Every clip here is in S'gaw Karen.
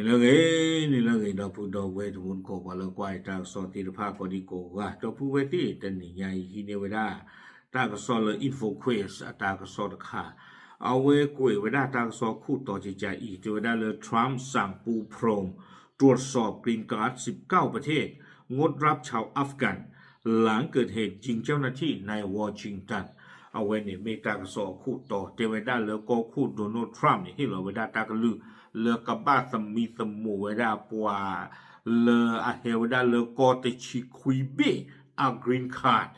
နံၤလၢအဂ့ၤ, နံၤလၢအဂ့ၤ ဒီပုၢ်ဒီဝဲၢ်တံၤသကိး ပှၤလၢကွၢ်တၢ်ကစီၣ်သ့ၣ်တဖၣ်ကိးဒံကိးဂၤ, ဒီပုၢ်ဝဲၢ်သ့ၣ် တနံၤညါအံၤဟံးန့ၢ်ဝဲဒၣ် တၢ်ကစီၣ်လၢ InfoQuest အတၢ်ကစီၣ်တခါ, အဝဲကွဲးဝဲဒၣ်တၢ်ကစီၣ်ခိၣ်တီကကးအံၤ တဲဝဲဒၣ်လၢ Trump สั่งปูพรมตรวจสอบ green card สิบเก้าประเทศ งดรับชาวอัฟกัน หลังเกิดเหตุยิงเจ้าหน้าที่ในวอชิงตัน အဝဲန့ၣ်မ့ၢ်တၢ်ကစီၣ်အခိၣ်တီ တဲဝဲဒၣ်လၢကီၢ်ခိၣ် Donald Trump န့ၣ် ဟ့ၣ်လီၤဝဲဒၣ်တၢ်ကလုၢ် လၢကဘၣ်သမံသမိးဝဲဒၣ်ပှၤ လၢအဟဲဝဲဒၣ်လၢကီၢ်တဆံခွံဘ့ၣ်အ green card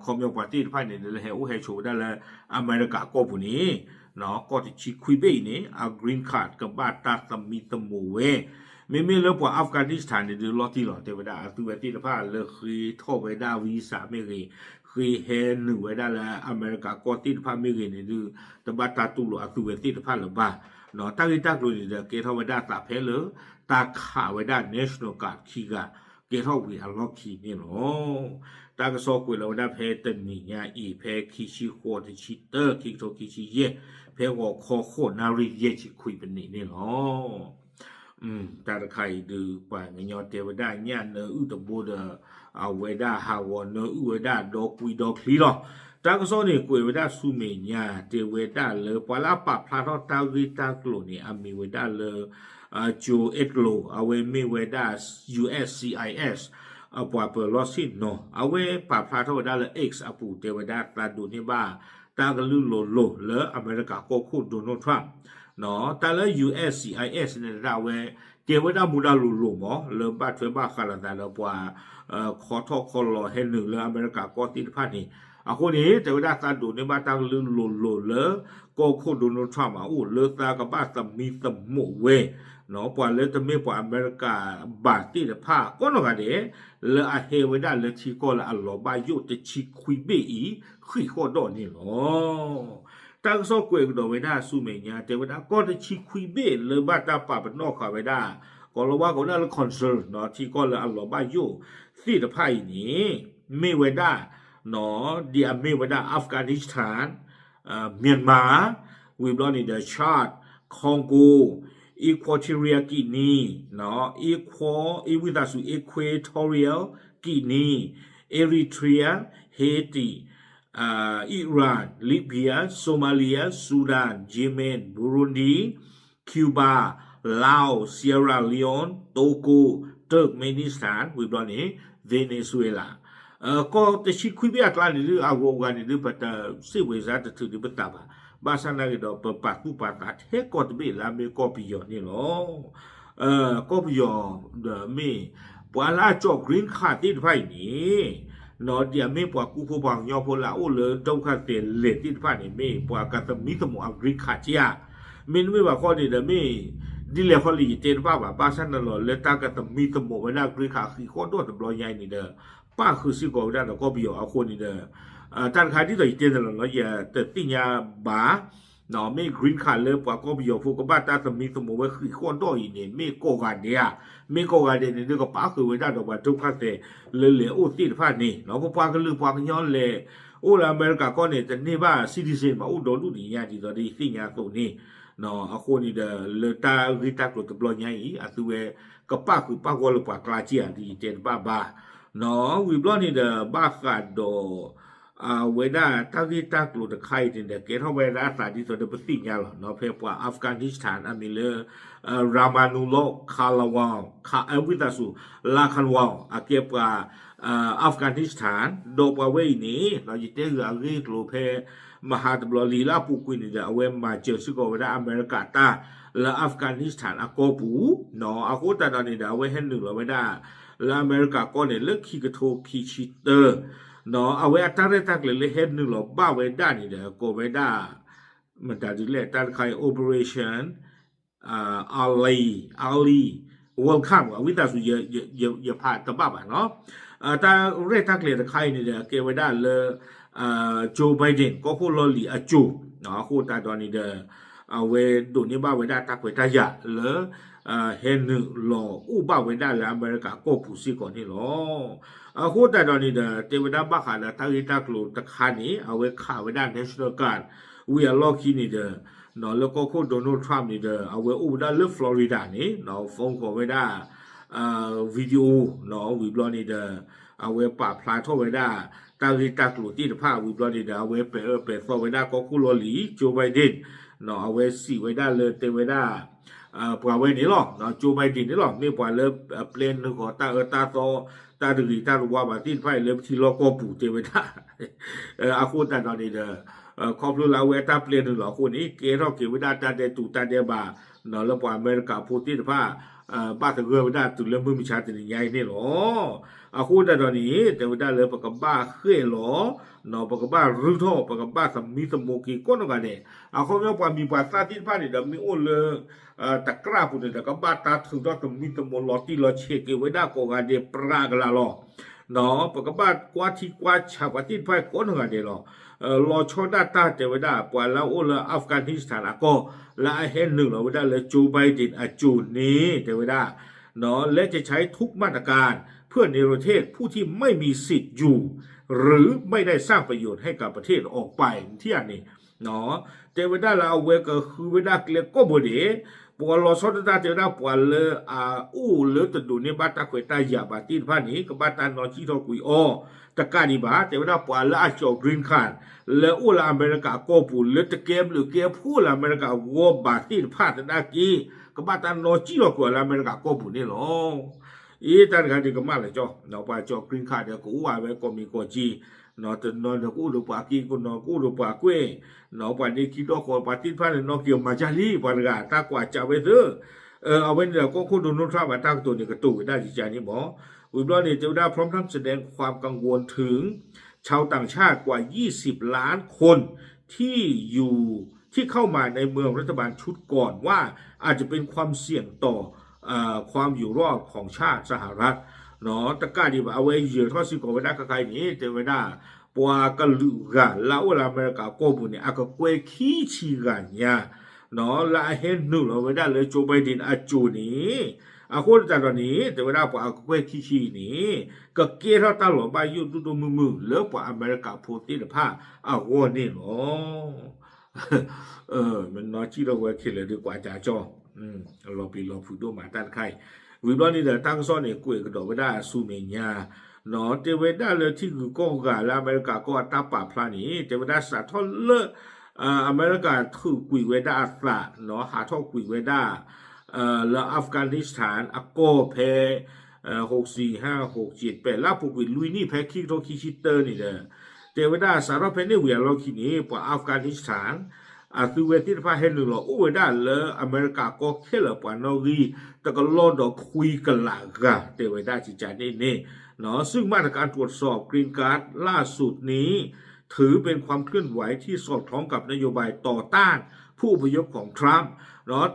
ခီပညီပှၤသ့ၣ်တဖၣ်န့ၣ် လၢဟဲအိၣ်ဟဲဆိးဝဲဒၣ်လၢအမဲရကၤကီၢ်ပူၤန့ၣ် ကီၢ်တဆံခွံဘ့ၣ်အံၤန့ၣ် အ green card ကဘၣ်တၢ်သမံသမိးဝဲ မ့မ့ၢ်လၢပှၤ Afghanistan န့ၣ်ဒုးလီၤတံၢ်လီၤ တဲဝဲဒၣ် အသုဝဲသ့ၣ်တဖၣ်လၢဃ့ထီၣ်ဝဲဒၣ် visa မ့ၢ်ဂ့ၤ, ဃ့ဟဲနုာ်ဝဲဒၣ်လၢအမဲရကၤကီၢ်သ့ၣ်တဖၣ်မ့ၢ်ဂ့ၤန့ၣ်ဒုး တဘၣ်တၢ်တူၢ်လိာ်အသုဝဲသ့ၣ်တဖၣ်လၢၤဘၣ်. တၢ်ဂ့ၢ်တၢ်ကျိၤန့ၣ်ဒီး ကဲထီၣ်ဝဲဒၣ်သးဖဲလၢ တၢ်ခးဝဲဒၣ် National Guard ခံဂၤ ကဲထီၣ်ဝံၤအလီၢ်ခံန့ၣ်လီၤ. တၢ်ကစီၣ်ကွဲးလီၤဝဲဒၣ်ဖဲတနံၤညါအံၤ ဖဲခံဆံဃိး တဆံတၢ ခံကထိခံဆံယဲၢ် ဖဲဂီၤခီဃိးနၣ်ရံၣ်ယဲၢ်ဆံခွံပနံးန့ၣ်လီၤ. တၢ်တခါအံၤဒုး ပှၤကညီတဲဝဲဒၣ်ညၣ်နၢအုၣ်တဘိဒီး အဝဲဒၣ်ဟးဂီၤနၢအုၣ်ဝဲဒၣ်ဒီကွံဒီချံလီၤ. တၢ်ကစီၣ်န့ၣ်ကွဲးဝဲဒၣ်ဆူမဲာ်ညါ တဲဝဲဒၣ်လၢပှၤလၢအပာ်ဖျါထီၣ်တၢ်ဂ့ၢ်တၢ်ကျိၤန့ၣ် အမံၤဝဲဒၣ်လၢ Joe Etlo အဝဲမ့ၢ်ဝဲဒၣ် ယူၢ်အ့ၣ်စံၣ်အံၣ်အ့ၣ် အပှၤပၢၤလီၢ်ဆ့ၣ်နီၤ အဝဲပာ်ဖျါထီၣ်ဝဲဒၣ်လၢ X အပူၤ တဲဝဲဒၣ်သးဒိးန့ၢ်ဘၣ် တၢ်ကလုၢ်လိၤလိၤလၢအမဲရကၤကီၢ်ခိၣ် Donald Trump တၢ်လၢ ယူၢ်အ့ၣ်စံၣ်အံၣ်အ့ၣ် န့ၣ်ဒၣ်ဝဲ ကဲဝဲဒၣ်မူဒါလိၤလိၤမး လၢဘၣ်ထွဲဘၣ်ဃးလိာ်သးဒီးပှၤ ခီထီၣ်ခီလီၤဟဲနုာ်လၢအမဲရကၤကီၢ်သ့ၣ်တဖၣ်န့ၣ် အဃိန့ၣ် တဲဝဲဒၣ်သးဒိးန့ၢ်ဘၣ်တၢ်ကလုၢ်လိၤလိၤလၢ ကီၢ်ခိၣ် Donald Trump အအိၣ်လၢသးကဘၣ်သမံသမိးဝဲ ပှၤလၢတမ့ၢ်ပှၤအမဲရကၤဘၣ်သ့ၣ်တဖၣ်ကိးနီၢ်ဂၤဒဲး လၢအဟဲဝဲဒၣ်လၢထံကီၢ်လၢအလီၤဘၣ်ယိၣ်တဆံခွံဘ့ၣ်အံၤ ဃံးဃီၣ်ဒီၣ်န့ၣ်လီၤ. တၢ်ကစီၣ်ကွဲးကဒီးဝဲဒၣ်ဆူမဲာ်ညါ တဲဝဲဒၣ်ကီၢ်တဆံခွံဘ့ၣ်လၢဘၣ်တၢ်ပာ်ပနီၣ်ဃာ်ဝဲဒၣ် ကိးလီၤဝါကိးဒၣ်လၢ concern ထံကီၢ်လၢအလီၤဘၣ်ယိၣ်သ့ၣ်တဖၣ်အံၤန့ၣ် မ့ၢ်ဝဲဒၣ် ဒ်အမ့ၢ်ဝဲဒၣ် Afghanistan, Myanmar, ဝံၤဘျီန့ၣ်ဒီး Chad, Congo, Equatorial Guinea, ဝံသးစူၤ Equatorial Guinea, Eritrea, Haiti, Iran, Libya, Somalia, Sudan, Yemen, Burundi, Cuba, Laos, Sierra Leone, Togo, Turkmenistan ဝံၤဘျီန့ၣ် Venezuela ကီၢ်တဆံခွံဘ့ၣ်အကျါန့ၣ်ဒုး အဂုၤအဂၤန့ၣ်ဒုး ပတစ့ၢ်ဝဲစါတထုးဒံးပသးဘၣ်. ဘၣ်ဆၣ်နာ်က့ဒီး ပပာ်သူၣ်ပာ်သးထဲကီၢ်တဘ့ၣ်လၢအမ့ၢ်ကီၢ်ပယီၤန့ၣ်လီၤ. ကီၢ်ပယီၤဒီးမ့ၢ် ပှၤလၢအကၠီၣ် green card သ့ၣ်တဖၣ်အံၤန့ၣ် ဒ်အမ့ၢ်ပှၤကူဖိပှၤကညီဖိလၢအအိၣ်လၢ ဒုက္ခသည် လဲၣ်သ့ၣ်တဖၣ်န့ၣ် မ့ၢ်ပှၤကသမံသမိးအ green card က့ဧါ. မ့တမ့ၢ်ဘၣ်ဃီန့ၣ်ဒီးမ့ၢ် ဒ်လဲၣ်ဃီလၢယတဲတဘၣ်ဘၣ်. ဘၣ်ဆၣ်န့ၣ်လီၤ လၢတၢ်ကသမံသမိးဝဲဒၣ် green card ဃံးဃီၣ်ဒီၣ်တဘျီညါအံၤန့ၣ်ဒီး ပၣ်ဃုာ်စ့ၢ်ကီးဝဲဒၣ်ဒီးကီၢ်ပယီၤအဃိန့ၣ်ဒီး တၢ်တခါဒ်သိးယတဲန့ၣ်လီၤ ယတသ့ၣ်ညါဘၣ် မ့ၢ် green card လၢပှၤကီၢ်ပယီၤဖိကဘၣ်တၢ်သမံသမိးဝဲဃံးဃီၣ်ဒီၣ်အံၤန့ၣ် မ့ၢ်ကိးဂၤဒဲးဧါ. မ့ၢ်ကိးဂၤဒဲးန့ၣ်ဒုး ကပာ်ဃုာ်ဝဲဒၣ်ဒီးပှၤ ဒုက္ခသည် လၢလဲၤအိၣ်သ့ၣ်တဖၣ်န့ၣ် ပပှၤကလုာ်ပှၤကညီလဲၤအိၣ်လၢအမဲရကၤကီၢ်န့ၣ် တန့ၢ်ဘၣ် citizen ဘၣ်အိၣ်ဒီဒူၣ်ဒံးညါဒ်သိးဒီးယသ့ၣ်ညါအသိးန့ၣ် အဃိန့ၣ်ဒီး လၢတၢ်ဂ့ၢ်တၢ်ကျိၤတဘျီညါအံၤ အသုဝဲကပၣ်ဃုာ်ပၣ်ဂီၢ်လၢပှၤကျါက့ဧါဒ်ယတဲတဘၣ်ဘၣ် ဝံၤဘျီန့ၣ်ဒီး ဘၣ်ဃးဒီး အဝဲဒၣ်တၢ်ဂ့ၢ်တၢ်ကျိၤတခါအံၤန့ၣ်ဒီး ကဲထီၣ်ဝဲဒၣ်အသးဒ်သိးဒီးပသ့ၣ်ညါလီၤ ဖဲပှၤ Afghanistan အမံၤလၢ Rahmanullah Khalawal ဝံသးစူၤ Lakhawal အကဲပှၤ Afghanistan ဒီးပှၤဝဲအံၤန့ၣ် ယတဲဂုာ်အဂ့ၢ်အကျိၤဖဲ မဟါတဘျီလံလၢအပူၤကွံာ်န့ၣ်ဒီး အဝဲမၤစၢၤစ့ၢ်ကီးဝဲဒၣ်အမဲရကၤတၢ်လၢ Afghanistan အကီၢ်ပူၤ အဃိသတးဒီးန့ၣ်ဒီး အဝဲဟဲနုာ်လီၤဝဲဒၣ် လၢအမဲရကၤကီၢ်န့ၣ် လၢခံကထိခံဆံတၢ အဝဲအတၢ်ရဲၣ်တၢ်ကျဲၤလၢဟဲနုာ်လီၤဘၣ်ဝဲဒၣ်န့ၣ်ဒီး ကိးဝဲဒၣ် မတၤဒ်လဲၣ် တၢ်တခါအံၤ Operation Ali, Ali Welcome ဝံသးစူၤ ယဖးတဘၣ်ဘၣ်နီၤ တၢ်ရဲၣ်တၢ်ကျဲၤတခါအံၤန့ၣ်ဒီး ကဲဝဲဒၣ်လၢ Joe Biden ကီၢ်ခိၣ်လီၢ်လံၤအစိၤ အဃိသတးဒီးန့ၣ်ဒီး အဝဲဒိးန့ၢ်ဘၣ်ဝဲဒၣ်တၢ်ခွဲးတၢ်ယာ်လၢ ဟဲနုာ်လီၤအိၣ်ဘၣ်ဝဲဒၣ်လၢအမဲရကၤကီၢ်ပူၤစ့ၢ်ကီးန့ၣ်လီၤ. အဃိသတးဒီးန့ၣ်ဒီး တဲဝဲဒၣ်ဘၣ်ဃးဒီးတၢ်ဂ့ၢ်တၢ်ကျိၤတခါန့ၣ် အဝဲခးဝဲဒၣ် National Guard ဝံၤအလီၢ်ခံန့ၣ်ဒီး လၢကီၢ်ခိၣ် Donald Trump န့ၣ်ဒီး အဝဲအိၣ်ဝဲဒၣ်လၢ Florida န့ၣ် phone call ဝဲဒၣ် video ဝံၤဘျီန့ၣ်ဒီး အဝဲပာ်ဖျါထီၣ်ဝဲဒၣ် တၢ်ဂ့ၢ်တၢ်ကျိၤသ့ၣ်တဖၣ်ဝံၤဘျီန့ၣ်ဒီး အဝဲပဲာ်အၢပဲာ်သီဝဲဒၣ်ကီၢ်ခိၣ်လီၢ်လံၤ Joe Biden အဝဲစံးဝဲဒၣ်လၢတဲဝဲဒၣ် ပှၤဝဲန့ၣ်လီၤ Joe Biden န့ၣ်လီၤ မ့ၢ်ပှၤလၢအပျဲနုာ်ဃီၤတၢ်အၢတၢ်သီ တၢ်တဂ့ၤတၢ်တဝါဘၣ်သ့ၣ်တဖၣ်အံၤလၢပထံလီၢ်ကီၢ်ပူၤတဲဝဲဒၣ် အဃိသတးဒီးန့ၣ်ဒီး ခီဖျိလၢအဝဲအတၢ်ပျဲနုာ်လီၤအဃိန့ၣ် ကဲထီၣ်က့ၤဝဲဒၣ်တၢ်ဒဲးတူာ်တၢ်ဒဲးဘး လၢပှၤအမဲရကၤဖိသ့ၣ်တဖၣ် ဘၣ်သဂၢၢ်ဝဲဒၣ်တုၤလၢမုၢ်မဆါတနံၤညါအံၤန့ၣ်လီၤ. အဃိသတးဒီးန့ၣ် တဲဝဲဒၣ်လၢပကဘၣ်ဃဲၣ်လီၤ ပကဘၣ်ရုၢ်ထီၣ် ပကဘၣ်သမံသမိးက့ၤကိးနီၢ်ဂၤဒဲး အခီပညီပှၤမံၤပှၤသၣ်သ့ၣ်တဖၣ်န့ၣ်ဒီး မ့ၢ်အိၣ်လၢ တကြၢ်ပူၤန့ၣ်ဒီး ကဘၣ်တၢ်ထုးထီၣ်သမံသမိးလီၤတံၢ်လီၤဆဲးက့ၤဝဲဒၣ်ကိးဂၤဒဲးပြးကလာ်လီၤ. ပကဘၣ်ကွၢ်ထံကွၢ်ဆးပှၤသ့ၣ်တဖၣ်ကိးနီၢ်ဂၤဒဲးလီၤ. လီၤဆီဒၣ်တၢ်တဲဝဲဒၣ် ပှၤလၢအအိၣ်လၢ Afghanistan အကီၢ် လၢအဟဲနုာ်လီၤဝဲဒၣ်လၢ Joe Biden အစိၤန့ၣ် တဲဝဲဒၣ် และจะใช้ทุกมาตรการเพื่อเนรเทศผู้ที่ไม่มีสิทธิ์อยู่ หรือไม่ได้สร้างประโยชน์ให้กับประเทศออกไป ထံၣ်ဧါန့ၣ် တဲဝဲဒၣ်လၢအဝဲကဃုဝဲဒၣ်ကျဲကိးဘိဒဲး ပှၤလီၤဆီဒၣ်တၢ်တဲဝဲဒၣ် ပှၤလၢအအိၣ်လၢတဒိးန့ၢ်ဘၣ်တၢ်ခွဲးတၢ်ယာ်ဘၣ်သ့ၣ်တဖၣ်န့ၣ် ကဘၣ်တၢ်နီၣ်စံၣ်ထီၣ်ကွံာ်အီၤ တကးဒံးဘၣ် တဲဝဲဒၣ်ပှၤလၢအကၠီၤ green card လၢအိၣ်လၢအမဲရကၤကီၢ်ပူၤ လၢတကဲဘျုးကဲဖှိၣ်လၢအမဲရကၤအဂီၢ်ဘၣ်သ့ၣ်တဖၣ်သနာ်က့ ကဘၣ်တၢ်နီၣ်စံၣ်ထီၣ်ကွံာ်အီၤလၢအမဲရကၤကီၢ်ပူၤန့ၣ်လီၤ. အ့ တၢ်တခါဒုးကမၣ်လၢာ်ကၠီ ပှၤကၠီၤ green card ဒီးကအိၣ်ဝဲကိးမံၤကိးကၠံ တနီၤဒီးကအိၣ်ဒီးပှၤက့ၢ် ကနီၤကအိၣ်ဒီးပှၤကွဲၢ် ပှၤဒ့ခံဒီၣ်ဃီ ပှၤသ့ၣ်တဖၣ်န့ၣ် နီၣ်က့ၤအမၤကၢ်လံ ပှၤတဂၤတၢ်ကွၢ်ကးဝဲသ့ အဝဲန့ၣ်ဒီးကီၢ်ခိၣ် Donald Trump အတၢ်ကတိၤန့ၣ် ကတိၤဝဲဒၣ်ယကန့ၣ်မး ဝံၤဘျီန့ၣ် တဲဝဲဒၣ် พร้อมทั้งแสดงความกังวลถึงชาวต่างชาติกว่ายี่สิบล้านคนที่อยู่ ที่เข้ามาในเมืองรัฐบาลชุดก่อนว่าอาจจะเป็นความเสี่ยงต่อความอยู่รอดของชาติสหรัฐ တကးဒံးဘၣ် အဝဲယၢၤထီၣ်စ့ၢ်ကီးဝဲဒၣ်ခဲခါအံၤန့ၣ် တဲဝဲဒၣ် ပှၤကလုာ်ဂၤလၢအအိၣ်လၢအမဲရကၤကီၢ်ပူၤန့ၣ် အကကွဲၢ်ခံဆံဂၤညါ လၢအဟဲနုာ်လီၤဝဲဒၣ်လၢ Joe Biden အစိၤန့ၣ် အဃိသတးဒီးန့ၣ် တဲဝဲဒၣ်ပှၤအကကွဲၢ်ခံဆံအံၤန့ၣ် ကကဲထီၣ်တၢ်လီၤဘၣ်ယိၣ်ဒိၣ်ဒိၣ်မုၢ်မုၢ်လၢပှၤအမဲရကၤဖိသ့ၣ်တဖၣ်အဂီၢ်န့ၣ်လီၤ. မနီၢ်စံၣ်ထီၣ်ဝဲခဲလၢာ်ဒုးကွၢ်ကးကၠီ လီၤပျံၤလီၤဖုးဒိၣ်မးတၢ်တခါအံၤ ဝံၤဘျီန့ၣ်ဒီး တၢ်ကစီၣ်န့ၣ် ကွဲးကဒီးဝဲဒၣ်ဆူမဲာ်ညါ တဲဝဲဒၣ်လၢထံဂုၤကီၢ်ဂၤလၢအမဲရကၤကီၢ်အတၢ်ပာ်ဖျါန့ၣ် တဲဝဲဒၣ်စးထီၣ်လၢ အမဲရကၤထုးကွံာ်ဝဲဒၣ်အသး ဟးထီၣ်ကွံာ်ဝဲဒၣ် လၢ Afghanistan အကီၢ်ဖဲ ဟိးစံးဟး ဟိးစံးပဲာ် လၢအပူၤကွံာ်လွံၢ်နံၣ်ဖဲခံကထိခံဆံတၢန့ၣ်ဒီး တဲဝဲဒၣ်စးထီၣ်ဖဲန့ၣ်ဝံၤအလီၢ်ခံန့ၣ် ပှၤ Afghanistan အသုဝဲသ့ၣ်တဖၣ်ဟဲနုာ်လီၤအိၣ်ဝဲဒၣ်လၢအမဲရကၤကီၢ်ခဲလၢာ်ပှၤနီၣ်ဂံၢ် တကလီၢ်ဒီးခွံကလးဂၤတဲဝဲဒၣ်ကကန့ၣ်န့ၣ် ซึ่งมาตรการตรวจสอบ green card ล่าสุดนี้ ถือเป็นความเคลื่อนไหวที่สอดคล้องกับนโยบายต่อต้านผู้อพยพของทรัมป์ တၢ်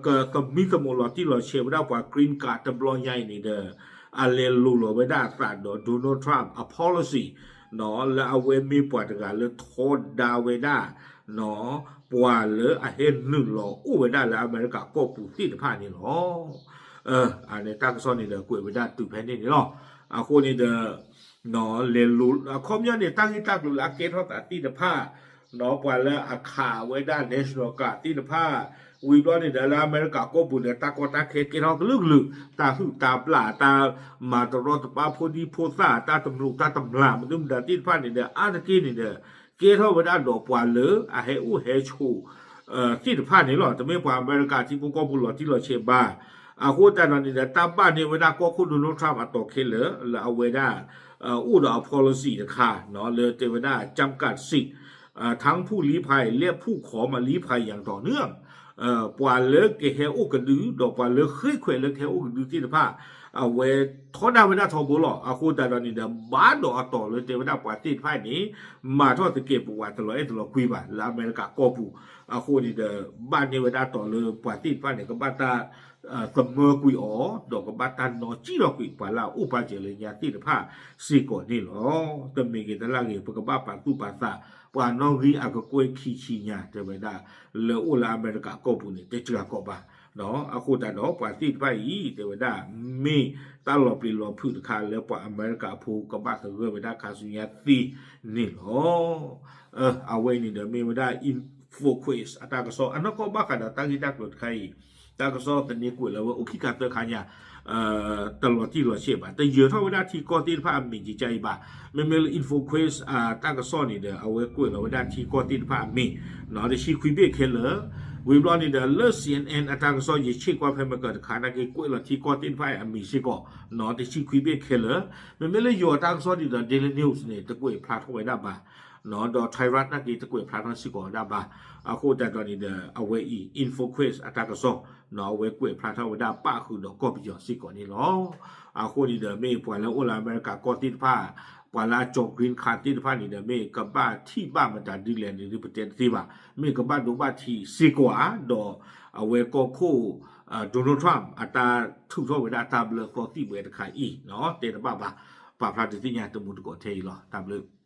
ကသမံသမိးလီၤတံၢ်လီၤဆဲးဝဲဒၣ်ပှၤ green card တဘျီညါအံၤန့ၣ်ဒီး အလဲၤလိၤလီၤဝဲဒၣ်အသးဒီး Donald Trump အ policy လၢအဝဲမ့ၢ်ပှၤတဂၤလၢထီဒါဝဲဒၣ် ပှၤလၢအဟဲနုာ်လီၤအိၣ်ဝဲဒၣ်လၢအမဲရကၤကီၢ်ပူၤသ့ၣ်တဖၣ်န့ၣ်လီၤ. အန့ၣ်တၢ်ကစီၣ်န့ၣ်ဒီးကွဲးဝဲဒၣ်တုၤဖဲန့ၣ်န့ၣ်လီၤ. အဃိန့ၣ်ဒီး လဲၤလိၤ အခီပညီန့ၣ် တၢ်ဂ့ၢ်တၢ်ကျိၤလၢအကဲထီၣ်သးသ့ၣ်တဖၣ် ပှၤလၢအခးဝဲဒၣ် National Guard သ့ၣ်တဖၣ် ဝံၤဘျီန့ၣ်ဒီးလၢအမဲရကၤကီၢ်ပူၤန့ၣ် တၢ်ကီတၢ်ခဲကဲထီၣ်ကလုာ်ကလုာ် တၢ်ဟုၣ်တၢ်ဘျၣ် တၢ်မၤတရီတပါဖိဒံဖိသၣ် တၢ်တမျိးတၢ်တမျာ် မနုၤမတၤသ့ၣ်တဖၣ်န့ၣ်ဒီး အါတက့ၢ်န့ၣ်ဒီး ကဲထီၣ်ဝဲဒၣ်ဒီးပှၤလၢအဟဲအိၣ်ဟဲဆိး သ့ၣ်တဖၣ်န့ၣ်လီၤ. တမ့ၢ်ပှၤအမဲရကၤထံဖိကီၢ်ဖိလီၤတံၢ်လီၤဆဲးဘၣ်. အဃိသတးဒီးန့ၣ်ဒီး တၢ်ဘၣ်န့ၢ်ဝဲဒၣ်ကီၢ်ခိၣ် Donald Trump အတီၤခဲလၢာ် လၢအဝဲဒၣ် အိၣ်ဒီးအ policy တခါ လၢတဲဝဲဒၣ် จำกัดสิทธิ์ ทั้งผู้ลี้ภัยและผู้ขอมาลี้ภัยอย่างต่อเนื่อง ပှၤလၢကဟဲအိၣ်ကဒု ဒီးပှၤလၢဃ့ခွဲးလၢကဟဲအိၣ်ကဒုသ့ၣ်တဖၣ် အဝဲထီဒါဝဲဒၣ်ထီဘိလီၤ. အဃိသတးဒီးန့ၣ်ဒီး ဘၣ်ဒီးအတီၤလၢတဲဝဲဒၣ်ပှၤသ့ၣ်တဖၣ်န့ၣ် မၤထီၣ်သကဲးပဝးတလီၤအဲၣ်တလီၤကွံဘၣ် လၢအမဲရကၤကီၢ်ပူၤ အဃိန့ၣ်ဒီး ဘၣ်န့ၢ်ဝဲဒၣ်တီၤလၢပှၤသ့ၣ်တဖၣ်န့ၣ် ကဘၣ်တၢ် သမၢကွံာ်အီၤ ဒီးကဘၣ်တၢ်နီၣ်စံၣ်ထီၣ်ကွံာ်ပှၤလၢအအိၣ်ပာ်စၢၤလၢညါသ့ၣ်တဖၣ်စ့ၢ်ကီးန့ၣ်လီၤ. တမံၤဂ့ၤတလၢ်ဂ့ၤ ပကဘၣ်ပာ်သူၣ်ပာ်သး ပှၤနီၣ်ဂံၢ်အကကွဲၢ်ခံဆံညါ တဲဝဲဒၣ် လၢအိၣ်လၢအမဲရကၤကီၢ်ပူၤန့ၣ် တစှၤကီးဘၣ်. အဃိသတးဒီးပှၤသ့ၣ်တဖၣ်အံၤ တဲဝဲဒၣ် မ့ၢ်တၢ်လီၤပျံၤလီၤဖုးတခါလၢပှၤအမဲရကၤဖိကဘၣ်သဂၢၢ်ဝဲဒၣ်ခါဆူညါသ့န့ၣ်လီၤ. အဝဲအံၤန့ၣ်ဒီးမ့ၢ်ဝဲဒၣ် Info Quest အတၢ်ကစီၣ် အနီၢ်ကီၢ်ဘၣ်ဃးဒီးတၢ်ဂ့ၢ်တၢ်ကျိၤတခါအံၤ တၢ်ကစီၣ်သန့ကွဲးလၢဝဲအိၣ်ခံခါသၢခါညါ တလီၤတံၢ်လီၤဆဲးဘၣ်, တယၢၤထီၣ်ဝဲဒၣ်ထံကီၢ်သ့ၣ်တဖၣ်အမံၤကကါအံၤဘၣ်. မ့မ့ၢ်လၢ Info Quest အတၢ်ကစီၣ်န့ၣ်ဒီး အဝဲကွဲးလီၤဝဲဒၣ်ထံကီၢ်သ့ၣ်တဖၣ်အမံၤ တဆံခွံဘ့ၣ်ခဲလၢာ်, ဝံၤဘျီန့ၣ်ဒီး လၢ C N N အတၢ်ကစီၣ် ယဆ့ၣ်ကွၢ်ဖဲမကၢၤတခါ နာ်က့ကွဲးလီၤထံကီၢ်သ့ၣ်တဖၣ်အံၤအမံၤစ့ၢ်ကီး တဆံခွံဘ့ၣ်ခဲလၢာ်. မ့မ့ၢ်လၢယိၤအတၢ်ကစီၣ်ဒ်သိး Daily News န့ၣ် တကွဲးဖျါထီၣ်ဝဲဒၣ်ဘၣ် ဒီး Thairath နာ်က့တကွဲးဖျါထီၣ်စ့ၢ်ကီးဝဲဒၣ်ဘၣ်. အဃိသတးဒီးန့ၣ်ဒီး အဝဲအံၤ Info Quest အတၢ်ကစီၣ် အဝဲကွဲးဖျါထီၣ်ဝဲဒၣ်ပၣ်ဃုာ်ဒီးကီၢ်ပယီၤစ့ၢ်ကီးန့ၣ်လီၤ. အဃိန့ၣ်ဒီး မ့ၢ်ပှၤလၢအိၣ်လၢအမဲရကၤကီၢ်သ့ၣ်တဖၣ် ပှၤလၢအကၠီ green card သ့ၣ်တဖၣ်န့ၣ်ဒီး မ့ၢ်ကဘၣ်ထံၣ်ဘၣ်မတၤဒ်လဲၣ်န့ၣ် ပတဲတသ့ဘၣ်. မ့ၢ်ကဘၣ်ဒိဘၣ်ထံးစ့ၢ်ကီးဧါ, ဒီးအဝဲကီၢ်ခိၣ် Donald Trump အတၢ်ထုးထီၣ်ဝဲဒၣ်တၢ်ဘျၢသီသံၣ်ဘှဲတခါအံၤ တဲတဘၣ်ဘၣ်. ပာ်ဖျါဒုးသ့ၣ်ညါတမူတကိးထဲအံၤလီၤ. တၢ်ဘျုး